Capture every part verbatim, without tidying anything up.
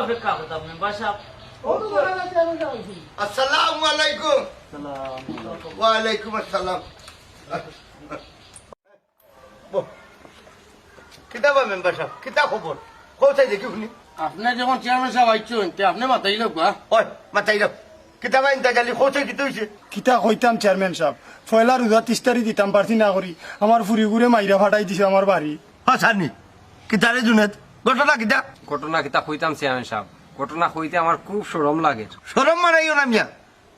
অপেক্ষা করতাম মেম্বার সাহেব। আসসালামু আলাইকুম। ওয়ালাইকুম আসসালাম। বহ। কিতা বা মেম্বার সাহেব, কিতা খবর? কও চাই দেখি হুনি। আপনে যখন চেয়ারম্যান সাহেব আইছইন, তে আপনে মাতাইলাউক্কা। ওই, মাতাইলাও। কিতা বা ইন্তাজ আলী, কও চাই কিতা অইছে? কিতা কইতাম চেয়ারম্যান সাহেব, পয়লা রোজাত ইফতারি দিতাম পারছি না করি, আমার ফুরিগুরে মাইরা ফাটাই দিছে আমার বাড়ি। হ সানি, কিতা রে জুনেদ, ঘটনা কিতা? ঘটনা কিতা কইতাম চেয়ারম্যান সাহেব, ঘটনা কইতে আমার খুব শরম লাগে। শরম মানাইও না মিয়া,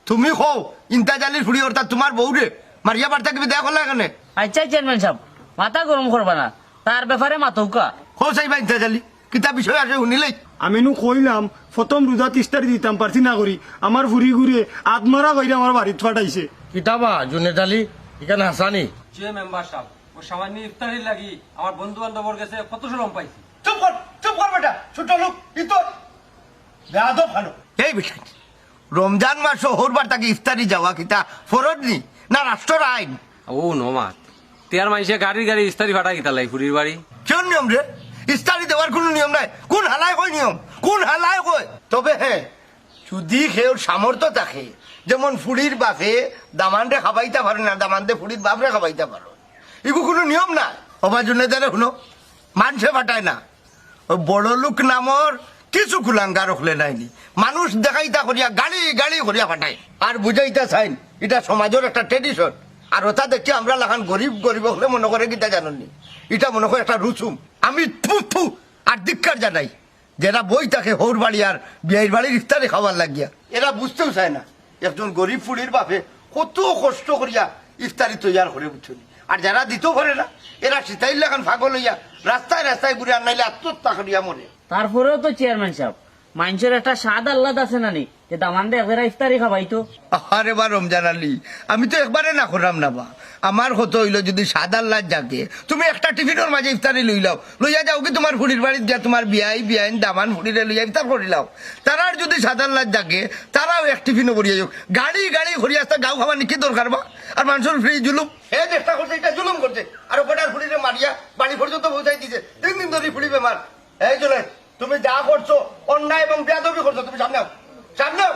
তুমি কও, ইন্তাজ আলীর ফুড়ি অর্থাৎ তুমার বউরে মারিয়া বাড়ি থাকি বিদায় করলা কেনে? আইচ্ছা চেয়ারম্যান সাব, মাথা গরম করবা না, তার ব্যাপারে মাতউক্কা। কও চাইবা ইন্তাজ আলী, কিতা বিষয় আছে হুনিলাই। আমি নু কইলাম, প্রথম রোজাত ইফতারি দিতাম পারছি না করি, আমার ফুরিগুরে আতমারা কইরা আমার বাড়িত ফাটাইছে। কিতা বা জুনেদ আলী, ইখান হাছানি? জি মেম্বার সাব, অউ সামান্য ইফতারির লাগি আমার বন্ধু বান্ধবর গেছে কত শরম পাইছি। চুপ কর, চুপ কর বেটা, ছোট লোক, ইতর বেয়াদব ভালো। এই বেটা, রমজান মাসো হউর বাড়ি থাকি ইফতারি যাওয়া কিতা ফরজ নি, না রাষ্ট্রর আইন? ও নমাত, তে আর মাইনষে গাড়ি গাড়ি ইফতারি ফাটায় কিতার লাগি ফুড়ির বাড়ি? কিওর নিয়ম রে? ইফতারি দেওয়ার কুনু নিয়ম নাই। কুন হালায় কয় নিয়ম? কুন হালায় কয়? তবে হ্যাঁ, যুদি কেউর সামর্থ্য থাকে, যেমন ফুড়ির বাপে দামানরে খাবাইতা পারে না, দামান্দে ফুড়ির বাপরে খাবাইতা পারে, ইগু কুনু নিয়ম নাই। ওবা জুনেদ আলী হুনো, মানষে ফাটায় না, অউ বড় লোক নামর কিছু কুলাঙ্গার অকলে নায়নি। মানুষ দেখাইতা করিয়া, গালি গালি করিয়া ফাটায়। আর বুঝাইতা চাইন, ইটা সমাজর একটা tradition। আর অতা দেখি আমরা লাখান গরিব গরিব অকলে মনো করে কিতা জানইন নি? ইটা মনো করে একটা রুসুম। আমি থু থু আর ধিক্কার জানাই, যেরা বই থাকে হউর বাড়ি আর বিয়াইর বাড়ির ইফতারি খাওয়ার লাগিয়া। এরা বুঝতেও চায় না। একজন গরিব ফুড়ির বাপে কত কষ্ট করিয়া ইফতারি তৈয়ার করে, বুঝছো নি? আর যারা দিতেও পারে না, এরা সিতাইর লাখান পাগল অইয়া রাস্তায় রাস্তায় ঘুরে, আর নাইলে আত্মহত্যা করিয়া মরে। তারপরেও তো চেয়ারম্যান সাব, মাইনষর একটা স্বাদ আহ্লাদ আছে না নি, যে দামান্দে একবেলা ইফতারি খাবাইতো। আরে বা রমজান আলী, আমি তো একবারে না করলাম না বা। আমার কথা অইলো, যুদি স্বাদ আহ্লাদ জাগে, তুমি একটা টিফিনর মাঝে ইফতারি লইলাও, লইয়া যাওগি তুমার ফুড়ির বাড়িত গিয়া তুমার বিয়াই, বিয়াইন, দামান ফুড়িরে লইয়া ইফতার করিলাও। তারার যুদি স্বাদ আহ্লাদ জাগে, তারাও এক টিফিনো ভরিয়া যাউক। গাড়ি গাড়ি করিয়া আস্তা গাউ খাবানি কি দরকার বা? আর মানষর উপরে ই জুলুম। হে চেষ্টা করছে, ইটা জুলুম করছে। আর অউ বেটার ফুড়িরে মারিয়া বাড়ি পর্যন্ত পৌঁছাই দিছে। তিন দিন ধরি ফুড়ি বেমার। এই জুনেদ, তুমি যা করছো অন্যায় এবং বেয়াদবি করছো। তুমি সামনে আও, সামনে আও।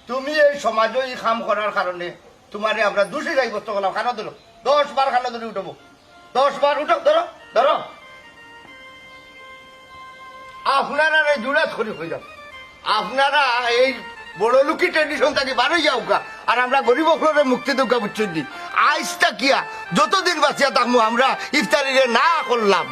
তুমি এই সমাজো ই কাম করার কারণে তুমারে আমরা দোষী সাব্যস্ত করলাম। কানো ধরো, দশ বার কানো ধরি উঠবো, দশ বার উঠো, ধরো, ধরো। আপনারা এই জুড়াত করি হয়ে যাও, আপনারা এই বড় লোকি tradition থাকি বারই যাউক্কা, আর আমরা গরিব অকলরে মুক্তি দেউক্কা, বুঝছইন নি? আইজ থাকিয়া যতদিন বাঁচিয়া থাকমু আমরা ইফতারিরে না করলাম।